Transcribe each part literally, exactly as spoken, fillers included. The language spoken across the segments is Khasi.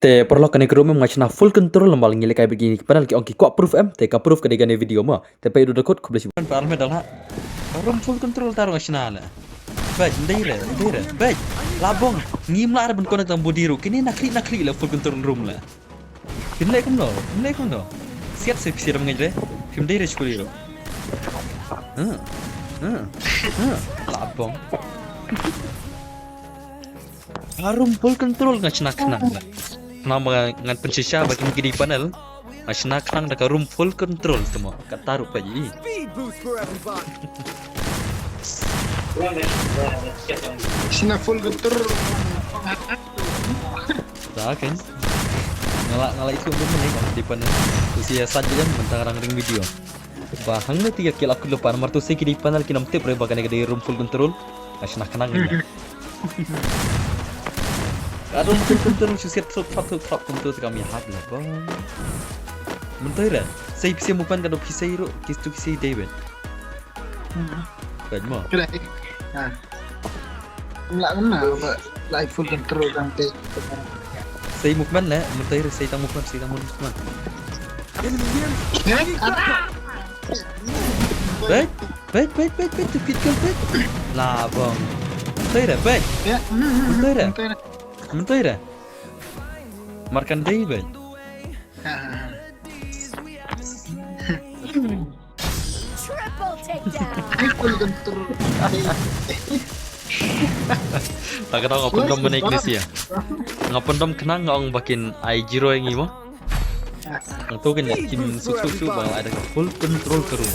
Te paralok, kane ka room nga shna full control, namar ngi lehkai bad kine ki panel, ki ong ki kwah proof em, te ka proof ka dei kane video mo. Te peit da khut, khublei shibun. Ka room full control tang ruh nga shna leh. Bad, ym dei re, ym dei re. Bad, la bong. Ngim lah re ban connect tang body ruh. Kine na khlieh na khlieh leh full control room leh. Phim leh kumno, phim leh kumno. Siat se phi sdang ngeit re. Phim dei re shuh ruh. Huh. Huh. Huh. La bong. Ka room full control nga shna khnang. Khnang ba ngan pynshisha ba kine ki dei panel. Nga shna khnang da ka room full control te mo. Kata ruh peit. Shna full control. Da kan. Nga la, nga la issue bun mynne ka dei panel. Te shu ïa sait beit mynta nga dang ring video. Ba hangne te ïa kiad la kut lypa namar to sei ki dei panel kim tip re ba kane ka dei room full control. Nga shna khnang ïa. Ka room full control shu siat throp throp throp throp kumto te kam ïahap leh bong. Mynta re. Sei phi sei movement ka dei phi sei ruh, kitu phi sei David. Hmm. Peit mo. Kira. Ha. Ym lah kumno ba la full control tang te. Sei movement leh, mynta re sei tang movement, sei tang movement. Bad, bad, bad, bad, bad, tu kit kan bad. La bong. Mynta re, bad. Ïa, hmm, hmm, hmm, mynta re. Mynta re. Mynta re. Markan dei bad. Ha, ha, ha. Triple takedown. Triple control. Ta ka daw nga pyndom mynne kine sia. Nga pyndom khnang nga ong ba kin ai zero ïa ngi mo. Nga to kin kin suk suk suk ba nga ai da ka full control ka room.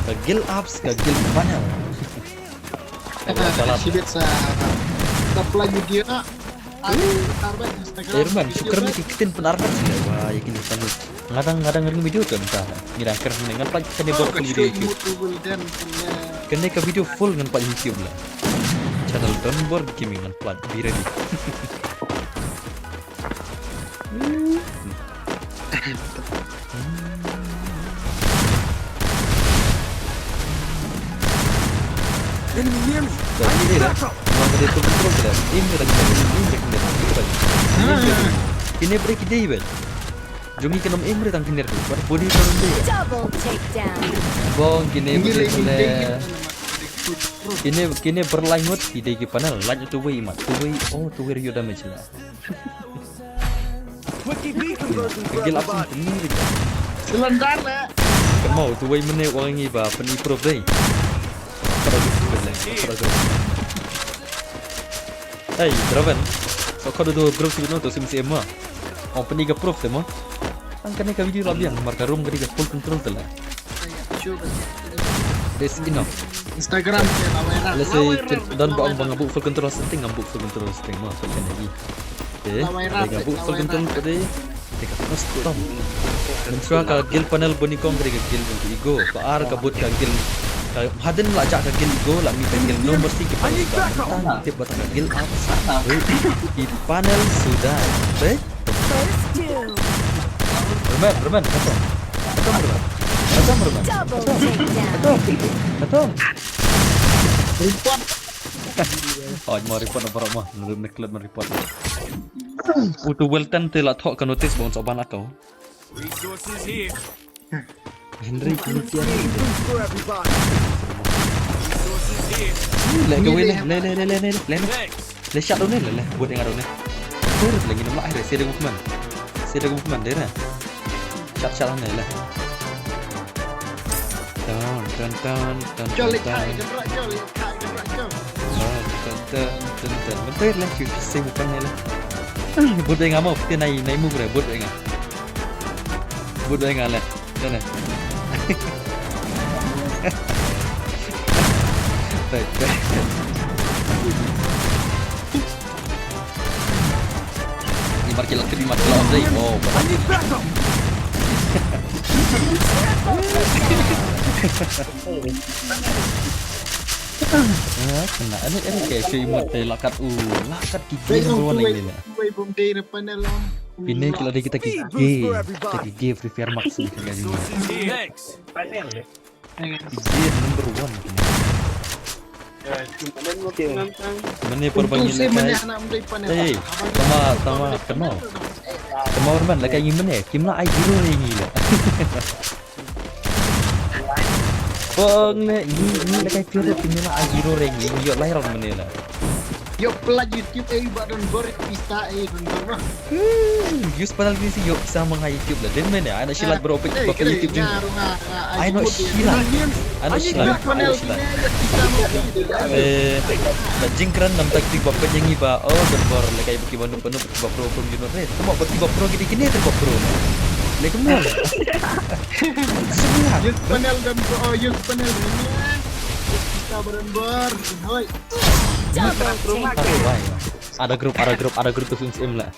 Ka guild ups, ka guild panel. Shibit sa supply video na. Erman, shukran ki ktien pynarbat sile. Wah, ïa kine sanu. Nga dang, nga dang ring video te mynta. Ngi dang kren ngan pait kane bor full video YouTube. Kane ka video full ngan pait YouTube la. Channel Don Bor Gaming ngan pait, be ready. Enemy near me. I need backup. Kine break dei bad. Jong ngi kin ym aim re tang kine re. Bad body tang dei re. Double takedown. Bong kine body kine. Kine, kine berlai ngut ki dei ki panel. Lait tu wei mat. Tu wei, oh, tu wei rio damage la. Quick E P conversion for everybody. Cylinder le. Kynmaw tu wei mynne u ong ïa ngi ba pyn-i proof dei. Hey, Draven. So khot u group sibit no to sim sim ma. Ong pyn-i ka proof te mo. Ang kane ka video la biang mar ka room ka dei ka full control te la. Des ino. Instagram te la viral. Let's say don ba ong ba nga buh full control setting, ngam buh full control setting mo. So kane i. Okay. Nga buh full control ka dei. Te ka custom. Mynshwa ka guild panel bun i kong ka dei ka guild bun i go. Ba ar ka bud ka guild. Ka hadien la jah ka guild i go, la mih ka guild No Mercy ki panel suda. Tang tip ba tang ka guild up. Wei, ki panel suda. Te? First doom. Remen, remen, katong. Katong remen. Katong remen. Double takedown. Katong. Katong. Report. Oh, mo report na borok mo. Nurun neklet mo report. Utu Welton te la thok ka notice ba un sa ban account. Resources here. Henry kini kian. Resources here. Le ka wei le, le, le, le. Thanks. Le shot ne le, le. Buat ïa nga ne. Tur le ngin ym lah re, sida movement. Sida movement dei re. Shot, shot ne le. Tan, tan, tan, tan, tan, tan. Jol, le kai, jol, jol, le kai, jol, jol. Tan, tan, tan, tan, tan. Mynta le, shu, shu, shu, bukan ne le. Buat ïa nga mo, pynai, nai move re, buat ïa nga. Buat ïa nga le. Done. Baik, baik. Ni mar kilat kedua, mar kilat dei. Oh, I need backup. Ah, kena. Ani, ani kayak cuy mut, eh, lakat, uh, lakat ki game. Wei, bom dei depan lo. Pine ki la dei kita ki gay. Kita ki gay Free Fire Max ni kita ni. Thanks. Ki gay number one. Mane por bangin le kai. Hey, tama, tama, keno. Tama ur man, la ka ngi mynne, kim la ai zero re ngi la. Pong ne, ngi, ngi la ka pure kim la ai zero re ngi, ngi ïoh lai round mynne la. Ïoh pla YouTube eh, ba don bor pisa eh, don bor. Hmm, use panel ni si ïoh pisa mang ha YouTube la. Den mynne, ai na shi like bro, pik ba YouTube jing. Ai na shi like. Ai na shi like. Ai na shi like. Eh, la jingkren nam taktik ba pejeng iba. Oh, don bor la ka iba ki ba nup nup ba pro from you know. Eh, tama ba ki ba pro ki di kine te ba pro. Le kumno. Use panel don bor, oh, use panel ni. Kita ba don bor. Hoi. Ada group, ada group, ada group tu sim sim la.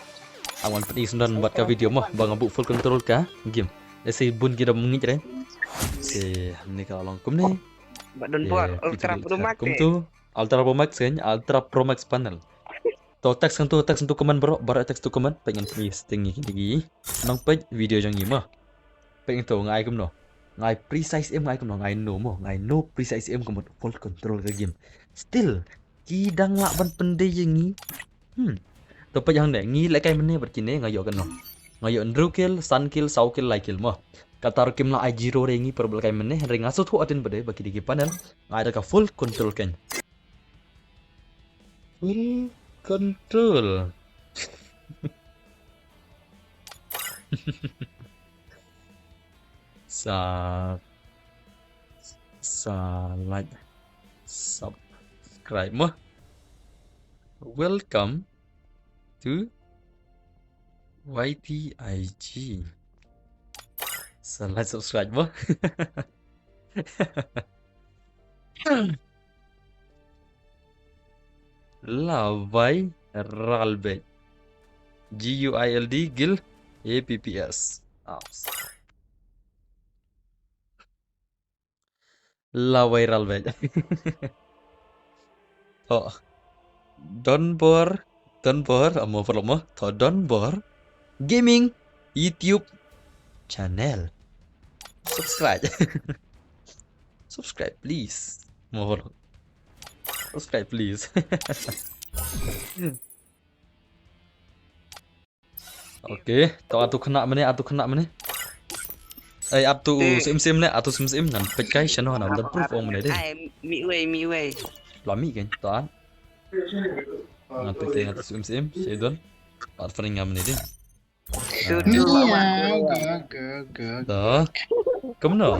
Awan peti sendon buat ka video mah, ba nga buh full control ka game. Ese bun ki da mengit re. Se ni ka long kumne. Ba don bor, eh, Ultra Pro Max. Kum tu, Ultra Pro Max kan, Ultra Pro Max panel. To text kan tu, text tu comment bro, bro text tu comment, pengen please tengi lagi. Nang pej video jong ngi mah. Pej tu ngai kumno. Ngai precise em ngai kumno, ngai no mo, ngai no precise em kumno full control ka game. Still, ki dang lah ban pyndei ïa ngi. Hmm. To peit hangne, ngi lehkai mynne bad kine nga ïoh katno. Nga ïoh hynriew kill, san kill, saw kill, lai kill mo. Kata ruh kim lah ai zero re ngi, parabangeit mynne, hynrei nga sngewthuh hadien ba dei ba ki dei ki panel. Nga ai da ka full control kein. Full control. Sa, sa like, subscribe mo. Welcome to Y T I G. Sa like, subscribe mo. Lawai Ralbek. G U I L D, Guild, A P P S. Apps. Lawai Ralbek. To. Donbor, Donbor, amo follow mo. To Donbor Gaming YouTube channel. Subscribe. Subscribe please. Mo follow. Subscribe please. Okay, to atu kena mene, atu kena mene. Eh, atu sim sim ne, atu sim sim ngan peit kai shano ngan don proof ong mene deh. Ai, mi wei, mi wei. La mi kan, to an. Ngan peit kai atu sim sim, shadon. Pat fring ngam mene deh. Sudu. Ni ya, ga, ga, ga. To. Kumno?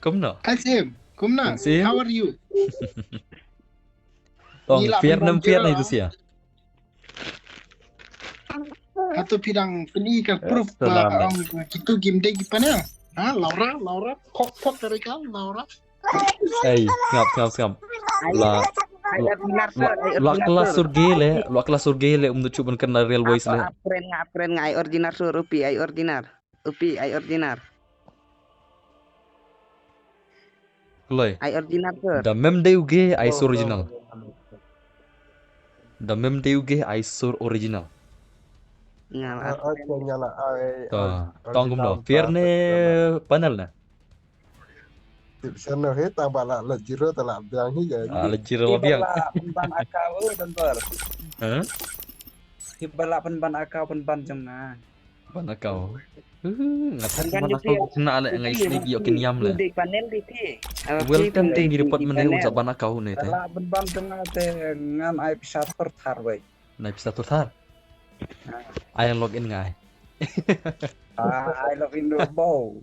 Kumno? Asim, kumno? Sim. How are you? Tong, fair nem fair na itu sia. Hato phi dang pynïoh ka proof ba ong kitu kim dei ki panel? Ha, Laura, Laura, kok kok dari kau, Laura. Ei, sngap, sngap, sngap. La, la kelas surge le, la kelas surge le um du chuban kena real voice le. Apren nga, apren nga ai ordinar sur upi, ai ordinar. Upi, ai ordinar. Kloi. Ai ordinar sur. Da mem dei uge ai sur original. Da mem dei uge ai sur original. Ngal ah, ai. Tong kumno. Fair ne panel na. Tip sana he tang ba la la zero ta la biang hi ya. Ah, la zero la biang. Ban akau dan bar. Hah? Tip ba la ban ban akau ban ban jong nga. Ban akau. Nga tak ban akau kena le ngai sini dio kin yam le. Welcome to ngi report mene un sa ban akau ne te. La ban ban jong nga te ngan ai pisa tur thar wei. Nai pisa tur thar. Ai log in ngai. Ah, ai log in ro bo.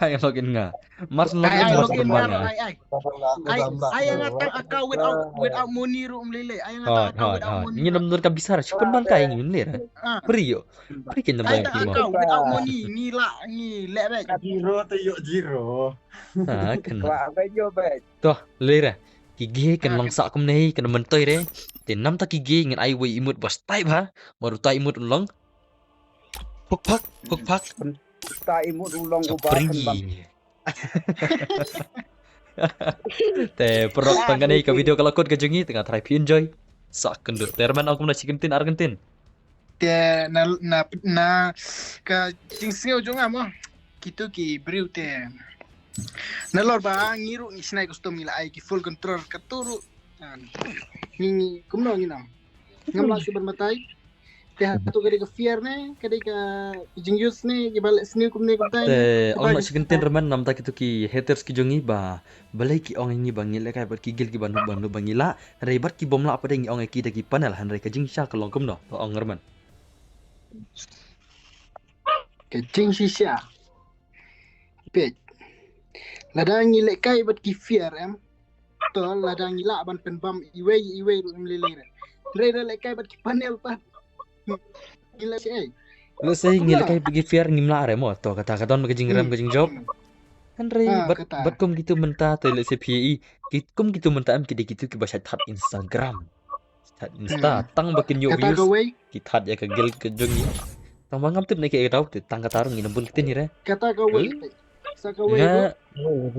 Ai log in nga. Mas log in mas log in nga. Ai ai. Ai ai nga tak akau without without money ro um lele. Ai nga tak akau without money. Ngi nam dur ka bisar chupan ban kai ngi lele. Free yo. Free kin nam ban ki mo. Without money ngi la ngi le bai. Zero to yo zero. Ha kan. Wa bai yo bai. To lele. Ki ge kan long sa kumne kan mentoi re. Te nam ta ki ge ngan ai wei imut bas tai ba. Baru tai imut long. Puk pak, puk pak. Ta imut u long u ba kan bang. Te perok tang kane ka video ka la kut ka jong ngi tang try phi enjoy. Sa kendur. Te man ong kumna chicken tin ar kentin. Te na na na ka jingsngew jong nga mo. Kitu ki briew te. Na lor ba ngi ruh ngi snai custom ngi la ai ki full control ka tu ruh. Ngi kumno ngi nang. Ngam la suban matai. Te hato ka dei ka fear ne, ka dei ka jinguse ne, kiba leh sniew kumne kumtai ne. Te ong noh shi kyntien ruh mynta namar kito ki haters ki jong ngi ba balei ki ong ïa ngi ba ngi lehkai bad ki guild kiba nud ba nud ba ngi lah, hynrei bad ki bym lah pat de ngi ong ïa ki da ki panel, hynrei ka jingshisha ka long kumno, to ong ruh mynta. Ka jingshisha. Peit. Lada ngi lehkai bad ki fear em. To lada ngi lah ban pynbam iwei iwei ruh em lei lei re. Hynrei da lehkai bad ki panel pat. Ngi lah shi ei. Let's say ngi lehkai bad ki fear ngim lah re mo. To kata ka don ka jingrem ka jingjop. Hynrei bad kum kito mynta te let's say phi i. Kum kito mynta em ki dei kito kiba shait thad Instagram. Thad Insta, tang ba kin ïoh views. Ki thad ïa ka guild ka jong ngi. Tang ba ngam tip ne ka daw te tang kata ruh ngin ym bun ktien hi re. Kata ka wei. Sa ka wei.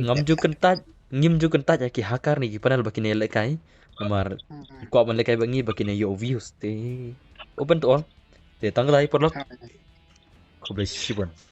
Ngam ju kyntait, ngim ju kyntait ïa ki hacker ne ki panel ba kin ïa lehkai. Namar kwah ban lehkai ba ngi ba kin ïoh views te. Open to all. Te tang kata hi paralok. Khublei shibun.